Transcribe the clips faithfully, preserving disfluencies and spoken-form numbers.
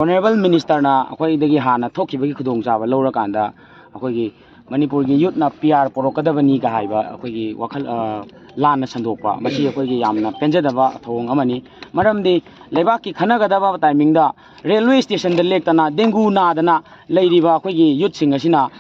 Honourable Ministerꯅ ꯑꯩꯈꯣꯏꯗꯒꯤ ꯍꯥꯟꯅ ꯊꯣꯛꯈꯤꯕꯒꯤ ꯈꯨꯗꯣꯡꯆꯥꯕ ꯂꯧꯔꯀꯥꯟꯗ ꯑꯩꯈꯣꯏꯒꯤ ꯃꯅꯤꯄꯨꯔꯒꯤ youthꯅ P R ꯄꯨꯔꯛꯀꯗꯕꯅꯤ ꯀ ꯍꯥꯏꯕ ꯑꯩꯈꯣꯏꯒꯤ ꯋꯥꯈꯜ, ꯑ, ꯂꯥꯟꯅ ꯁꯟꯗꯣꯛꯄ, ꯃꯁꯤ ꯑꯩꯈꯣꯏꯒꯤ ꯌꯥꯝꯅ ꯄꯦꯟꯖꯗꯕ ꯊꯧꯑꯣꯡ ꯑꯃꯅꯤ꯫ ꯃꯔꯝꯗꯤ ꯂꯩꯕꯥꯛꯀꯤ ꯈꯟꯅꯒꯗꯕ timingꯗ railway stationꯗ ꯂꯦꯛꯇꯅ dengue ꯅꯥꯗꯅ ꯂꯩꯔꯤꯕ ꯑꯩꯈꯣꯏꯒꯤ youthꯁꯤꯡ ꯑꯁꯤꯅ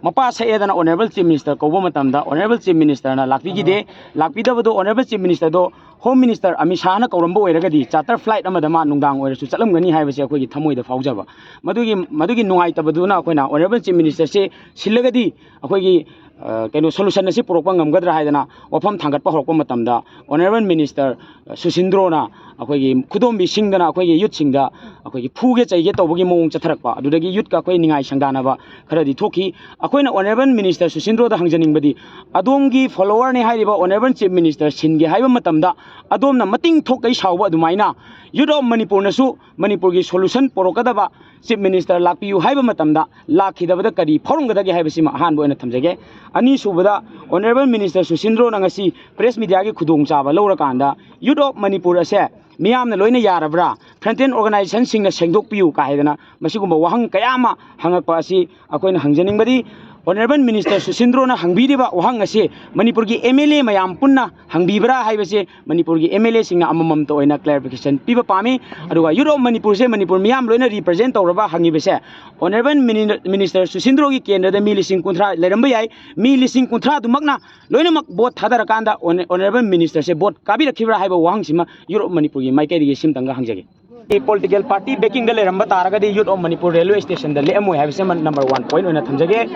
ꯃꯄꯥ ꯁꯛꯑꯦꯗꯅ Honourable Chief Minister ꯀꯧꯕ ꯃꯇꯝꯗ Honourable Chief Ministerꯅ ꯂꯥꯛꯄꯤꯈꯤꯗꯦ꯫ ꯂꯥꯛꯄꯤꯗꯕꯗꯣ Honourable Chief Ministerꯗꯣ Home Minister Amit ꯁꯥꯍꯅ ꯀꯧꯔꯝꯕ ꯑꯣꯏꯔꯒꯗꯤ charter flight ꯑꯃꯗ ꯃꯥ ꯅꯨꯡꯗꯥꯡ ꯑꯣꯏꯔꯁꯨ ꯆꯠꯂꯝꯒꯅꯤ ꯍꯥꯏꯕꯁꯦ ꯑꯩꯈꯣꯏꯒꯤ ꯊꯃꯣꯏꯗ ꯐꯥꯎꯖꯕ꯫ ꯃꯗꯨꯒꯤ, ꯃꯗꯨꯒꯤ ꯅꯨꯡꯉꯥꯏꯇꯕꯗꯨꯅ ꯑꯩꯈꯣꯏꯅ Honourable Chief Ministerꯁꯦ ꯁꯤꯜꯂꯒꯗꯤ ꯑꯩꯈꯣꯏꯒꯤ, ꯑ, ꯀꯩꯅꯣ, solution ꯑꯁꯤ ꯄꯨꯔꯛꯄ ꯉꯝꯒꯗ꯭ꯔꯥ ꯍꯥꯏꯗꯅ ꯋꯥꯐꯝ ꯊꯥꯡꯒꯠꯄ ꯍꯧꯔꯛꯄ ꯃꯇꯝꯗ Honourable Minister ꯁꯨꯁꯤꯟꯗ꯭ꯔꯣꯅ ꯑꯩꯈꯣꯏꯒꯤ ꯈꯨꯗꯣꯝꯕꯤ ꯁꯤꯡꯗꯅ ꯑꯩꯈꯣꯏꯒꯤ youthꯁꯤꯡꯗ ꯑꯩꯈꯣꯏꯒꯤ ꯐꯨꯒꯦ ꯆꯩꯒꯦ ꯇꯧꯕꯒꯤ ꯃꯑꯣꯡ ꯆꯠꯊꯔꯛꯄ, ꯑꯗꯨꯗꯒꯤ youthꯀ ꯑꯩꯈꯣꯏ ꯅꯤꯡꯉꯥꯏ ꯁꯪꯗꯥꯅꯕ ꯈꯔꯗꯤ ꯊꯣꯛꯈꯤ꯫ ꯑꯩꯈꯣꯏꯅ Honourable Minister ꯁꯨꯁꯤꯟꯗ꯭ꯔꯣꯗ ꯍꯪꯖꯅꯤꯡꯕꯗꯤ, ꯑꯗꯣꯝꯒꯤ followerꯅꯤ ꯍꯥꯏꯔꯤꯕ Honourable Chief Minister ꯁꯤꯟꯒꯦ ꯍꯥꯏꯕ ꯃꯇꯝꯗ ꯑꯗꯣꯝꯅ ꯃꯇꯤꯡ ꯊꯣꯛꯀꯩ ꯁꯥꯎꯕ ꯑꯗꯨꯃꯥꯏꯅ Youth of Manipureꯅꯁꯨ ꯃꯅꯤꯄꯨꯔꯒꯤ solution ꯄꯨꯔꯛꯀꯗꯕ Chief Minister ꯂꯥꯛꯄꯤꯌꯨ ꯍꯥꯏꯕ ꯃꯇꯝꯗ ꯂꯥꯛꯈꯤꯗꯕꯗ ꯀꯔꯤ ꯐꯥꯎꯔꯝꯒꯗꯒꯦ ꯍꯥꯏꯕꯁꯤꯃ ꯑꯍꯥꯟꯕ ꯑꯣꯏꯅ ꯊꯝꯖꯒꯦ꯫ ꯑꯅꯤꯁꯨꯕꯗ, Honourable Minister ꯁꯨꯁꯤꯟꯗ꯭ꯔꯣꯅ ꯉꯁꯤ press mediaꯒꯤ ꯈꯨꯗꯣꯡꯆꯥꯕ ꯂꯧꯔꯀꯥꯟꯗ Youth of Manipure ꯑꯁꯦ ꯃꯤꯌꯥꯝꯅ ꯂꯣꯏꯅ ꯌꯥꯔꯕ꯭ꯔꯥ, frontline organizationꯁꯤꯡꯅ ꯁꯦꯡꯗꯣꯛꯄꯤꯌꯨ ꯀ ꯍꯥꯏꯗꯅ ꯃꯁꯤꯒꯨꯝꯕ ꯋꯥꯍꯪ ꯀꯌꯥ ꯑꯃ ꯍꯪꯉꯛꯄ ꯑꯁꯤ ꯑꯩꯈꯣꯏꯅ ꯍꯪꯖꯅꯤꯡꯕꯗꯤ, Honourable Minister ꯁꯨꯁꯤꯟꯗ꯭ꯔꯣꯅ ꯍꯪꯕꯤꯔꯤꯕ ꯋꯥꯍꯪ ꯑꯁꯤ ꯃꯅꯤꯄꯨꯔꯒꯤ M L A ꯃꯌꯥꯝ ꯄꯨꯟꯅ ꯍꯪꯕꯤꯕ꯭ꯔꯥ ꯍꯥꯏꯕꯁꯦ ꯃꯅꯤꯄꯨꯔꯒꯤ M L Aꯁꯤꯡꯅ ꯑꯃꯃꯝꯇ ꯑꯣꯏꯅ clarification ꯄꯤꯕ ꯄꯥꯝꯃꯤ꯫ ꯑꯗꯨꯒ Youth of Manipureꯁꯦ ꯃꯅꯤꯄꯨꯔ ꯃꯤꯌꯥꯝ ꯂꯣꯏꯅ represent ꯇꯧꯔꯕ ꯍꯪꯉꯤꯕꯁꯦ, Honourable Mini-, Minister ꯁꯨꯁꯤꯟꯗ꯭ꯔꯣꯒꯤ ꯀꯦꯟꯗ꯭ꯔꯗ ꯃꯤ ꯂꯤꯁꯤꯡ ꯀꯨꯟꯊ꯭ꯔꯥ ꯂꯩꯔꯝꯕ ꯌꯥꯏ꯫ ꯃꯤ ꯂꯤꯁꯤꯡ ꯀꯨꯟꯊ꯭ꯔꯥꯗꯨꯃꯛꯅ ꯂꯣꯏꯅꯃꯛ vote ꯊꯥꯗꯔꯀꯥꯟꯗ Hon-, Honourable Ministerꯁꯦ vote ꯀꯥꯕꯤꯔꯛꯈꯤꯕ꯭ꯔꯥ ꯍꯥꯏꯕ ꯋꯥꯍꯪꯁꯤꯃ Youth of Manipureꯒꯤ ꯃꯥꯏꯀꯩꯗꯒꯤ ꯁꯤꯝꯇꯪꯒ ꯍꯪꯖꯒꯦ꯫ Political party backingꯗ ꯂꯩꯔꯝꯕ ꯇꯥꯔꯒꯗꯤ Youth of Manipure railway stationꯗ ꯂꯦꯛꯑꯝꯃꯣꯏ ꯍꯥꯏꯕꯁꯤꯃ number one point ꯑꯣꯏꯅ ꯊꯝꯖꯒꯦ꯫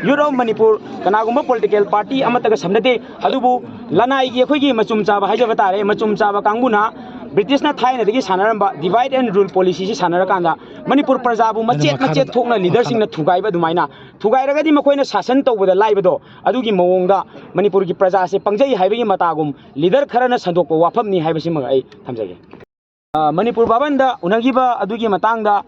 Youth of Manipure ꯀꯅꯥꯒꯨꯝꯕ political party ꯑꯃꯠꯇꯒ ꯁꯝꯅꯗꯦ, ꯑꯗꯨꯕꯨ ꯂꯅꯥꯏꯒꯤ ꯑꯩꯈꯣꯏꯒꯤ ꯃꯆꯨꯝ ꯆꯥꯕ ꯍꯥꯏꯖꯕ ꯇꯥꯔꯦ, ꯃꯆꯨꯝ ꯆꯥꯕ ꯀꯥꯡꯕꯨꯅ Britishꯅ ꯊꯥꯏꯅꯗꯒꯤ ꯁꯥꯟꯅꯔꯝꯕ divide and rule policyꯁꯤ ꯁꯥꯟꯅꯔꯀꯥꯟꯗ ꯃꯅꯤꯄꯨꯔ ꯄ꯭ꯔꯖꯥꯕꯨ ꯃꯆꯦꯠ ꯃꯆꯦꯠ ꯊꯣꯛꯅ leaderꯁꯤꯡꯅ ꯊꯨꯒꯥꯏꯕ ꯑꯗꯨꯃꯥꯏꯅ ꯊꯨꯒꯥꯏꯔꯒꯗꯤ ꯃꯈꯣꯏꯅ ꯁꯥꯁꯟ ꯇꯧꯕꯗ ꯂꯥꯏꯕꯗꯣ, ꯑꯗꯨꯒꯤ ꯃꯑꯣꯡꯗ ꯃꯅꯤꯄꯨꯔꯒꯤ ꯄ꯭ꯔꯖꯥꯁꯦ ꯄꯪꯖꯩ ꯍꯥꯏꯕꯒꯤ ꯃꯇꯥꯒꯨꯝ leader ꯈꯔꯅ ꯁꯟꯗꯣꯛꯄ ꯋꯥꯐꯝꯅꯤ ꯍꯥꯏꯕꯁꯤꯃꯒ ꯑꯩ ꯊꯝꯖꯒꯦ꯫ ꯑ, ꯃꯅꯤꯄꯨꯔ ꯚꯥꯕꯟꯗ ꯎꯅꯈꯤꯕ ꯑꯗꯨꯒꯤ ꯃꯇꯥꯡꯗ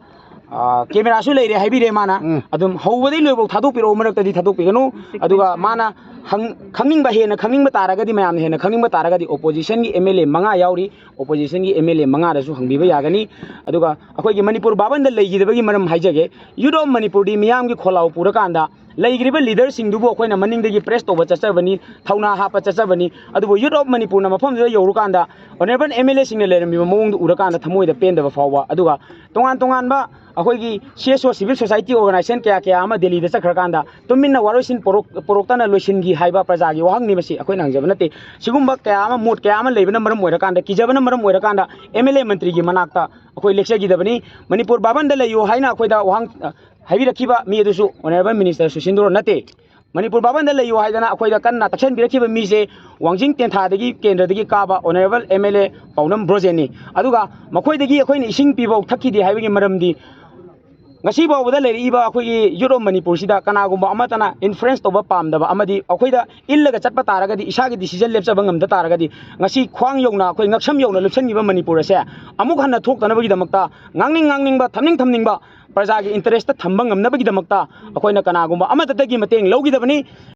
ꯀꯦꯃꯦꯔꯥꯁꯨ ꯂꯩꯔꯦ ꯍꯥꯏꯕꯤꯔꯦ ꯃꯥꯅ꯫ ꯎꯝ꯫ ꯑꯗꯨꯝ ꯍꯧꯕꯗꯩ ꯂꯣꯏꯐꯥꯎ ꯊꯥꯗꯣꯛꯄꯤꯔꯛꯑꯣ, ꯃꯔꯛꯇꯗꯤ ꯊꯥꯗꯣꯛꯄꯤꯒꯅꯨ꯫ ꯑꯗꯨꯒ ꯃꯥꯅ ꯍꯪ-, ꯈꯪꯅꯤꯡꯕ, ꯍꯦꯟꯅ ꯈꯪꯅꯤꯡꯕ ꯇꯥꯔꯒꯗꯤ, ꯃꯌꯥꯝꯅ ꯍꯦꯟꯅ ꯈꯪꯅꯤꯡꯕ ꯇꯥꯔꯒꯗꯤ, oppositionꯒꯤ M L A ꯃꯉꯥ ꯌꯥꯎꯔꯤ, oppositionꯒꯤ M L A ꯃꯉꯥꯗꯁꯨ ꯍꯪꯕꯤꯕ ꯌꯥꯒꯅꯤ꯫ ꯑꯗꯨꯒ ꯑꯩꯈꯣꯏꯒꯤ ꯃꯅꯤꯄꯨꯔ ꯚꯥꯕꯟꯗ ꯂꯩꯈꯤꯗꯕꯒꯤ ꯃꯔꯝ ꯍꯥꯏꯖꯒꯦ꯫ Youth of ꯃꯅꯤꯄꯨꯔꯗꯤ ꯃꯤꯌꯥꯝꯒꯤ ꯈꯣꯜꯂꯥꯎ ꯄꯨꯔꯀꯥꯟꯗ, ꯂꯩꯈ꯭ꯔꯤꯕ leaderꯁꯤꯡꯗꯨꯕꯨ ꯑꯩꯈꯣꯏꯅ ꯃꯅꯤꯡꯗꯒꯤ press ꯇꯧꯕ ꯆꯠꯆꯕꯅꯤ, ꯊꯧꯅꯥ ꯍꯥꯞꯄ ꯆꯠꯆꯕꯅꯤ꯫ ꯑꯗꯨꯕꯨ Youth of ꯃꯅꯤꯄꯨꯔꯅ ꯃꯐꯝꯗꯨꯗ ꯌꯧꯔꯀꯥꯟꯗ, honourable M L Aꯁꯤꯡꯅ ꯂꯩꯔꯝꯃꯤꯕ ꯃꯑꯣꯡꯗꯨ ꯎꯔꯀꯥꯟꯗ ꯊꯃꯣꯏꯗ ꯄꯦꯟꯗꯕ ꯐꯥꯎꯕ, ꯑꯗꯨꯒ ꯇꯣꯉꯥꯟ ꯇꯣꯉꯥꯟꯕ ꯑꯩꯈꯣꯏꯒꯤ C S O, civil society organisation ꯀꯌꯥ ꯀꯌꯥ ꯑꯃ ꯗꯦꯜꯂꯤꯗ ꯆꯠꯈ꯭ꯔꯀꯥꯟꯗ ꯇꯨꯃꯤꯟꯅ ꯋꯥꯔꯣꯏꯁꯤꯟ ꯄꯣꯔꯣꯛ-, ꯄꯣꯔꯣꯛꯇꯅ ꯂꯣꯏꯁꯤꯟꯈꯤ ꯍꯥꯏꯕ ꯄ꯭ꯔꯖꯥꯒꯤ ꯋꯥꯍꯪꯅꯤ꯫ ꯃꯁꯤ ꯑꯩꯈꯣꯏꯅ ꯍꯪꯖꯕ ꯅꯠꯇꯦ꯫ ꯁꯤꯒꯨꯝꯕ ꯀꯌꯥ ꯑꯃ, ꯃꯣꯠ ꯀꯌꯥ ꯑꯃ ꯂꯩꯕꯅ ꯃꯔꯝ ꯑꯣꯏꯔꯀꯥꯟꯗ, ꯀꯤꯖꯕꯅ ꯃꯔꯝ ꯑꯣꯏꯔꯀꯥꯟꯗ M L A ꯃꯟꯇ꯭ꯔꯤꯒꯤ ꯃꯅꯥꯛꯇ ꯑꯩꯈꯣꯏ ꯂꯦꯛꯆꯈꯤꯗꯕꯅꯤ꯫ ꯃꯅꯤꯄꯨꯔ ꯚꯥꯕꯟꯗ ꯂꯩꯌꯨ ꯍꯥꯏꯅ ꯑꯩꯈꯣꯏꯗ ꯋꯥꯍꯪ, ꯑ, ꯍꯥꯏꯕꯤꯔꯛꯈꯤꯕ ꯃꯤ ꯑꯗꯨꯁꯨ honourable minister ꯁꯨꯁꯤꯟꯗ꯭ꯔꯣ ꯅꯠꯇꯦ꯫ ꯃꯅꯤꯄꯨꯔ ꯚꯥꯕꯟꯗ ꯂꯩꯌꯨ ꯍꯥꯏꯗꯅ ꯑꯩꯈꯣꯏꯗ ꯀꯟꯅ ꯇꯛꯁꯟꯕꯤꯔꯛꯈꯤꯕ ꯃꯤꯁꯦ ꯋꯥꯡꯖꯤꯡ ꯇꯦꯟꯊꯥꯗꯒꯤ, ꯀꯦꯟꯗ꯭ꯔꯗꯒꯤ ꯀꯥꯕ honourable M L A ꯄꯥꯎꯅꯝ ꯕ꯭ꯔꯣꯖꯦꯟꯅꯤ꯫ ꯑꯗꯨꯒ ꯃꯈꯣꯏꯗꯒꯤ ꯑꯩꯈꯣꯏꯅ ꯏꯁꯤꯡ ꯄꯤꯕ ꯊꯛꯈꯤꯗꯦ ꯍꯥꯏꯕꯒꯤ ꯃꯔꯝꯗꯤ, ꯉꯁꯤ ꯐꯥꯎꯕꯗ ꯂꯩꯔꯛꯏꯕ ꯑꯩꯈꯣꯏꯒꯤ Youth of ꯃꯅꯤꯄꯨꯔꯁꯤꯗ ꯀꯅꯥꯒꯨꯝꯕ ꯑꯃꯠꯇꯅ influence ꯇꯧꯕ ꯄꯥꯝꯗꯕ ꯑꯃꯗꯤ ꯑꯩꯈꯣꯏꯗ ꯏꯜꯂꯒ ꯆꯠꯄ ꯇꯥꯔꯒꯗꯤ, ꯏꯁꯥꯒꯤ decision ꯂꯦꯞꯆꯕ ꯉꯝꯗ ꯇꯥꯔꯒꯗꯤ, ꯉꯁꯤ ꯈ꯭ꯋꯥꯡ ꯌꯧꯅ, ꯑꯩꯈꯣꯏ ꯉꯛꯁꯝ ꯌꯧꯅ ꯂꯨꯞꯁꯟꯈꯤꯕ ꯃꯅꯤꯄꯨꯔ ꯑꯁꯦ ꯑꯃꯨꯛ ꯍꯟꯅ ꯊꯣꯛꯇꯅꯕꯒꯤꯗꯃꯛꯇ, ꯉꯥꯡꯅꯤꯡ ꯉꯥꯡꯅꯤꯡꯕ, ꯊꯝꯅꯤꯡ ꯊꯝꯅꯤꯡꯕ, ꯄ꯭ꯔꯖꯥꯒꯤ interest ꯊꯝꯕ ꯉꯝꯅꯕꯒꯤꯗꯃꯛꯇ ꯑꯩꯈꯣꯏꯅ ꯀꯅꯥꯒꯨꯝꯕ ꯑꯃꯠꯇꯗꯒꯤ ꯃꯇꯦꯡ ꯂꯧꯈꯤꯗꯕꯅꯤ꯫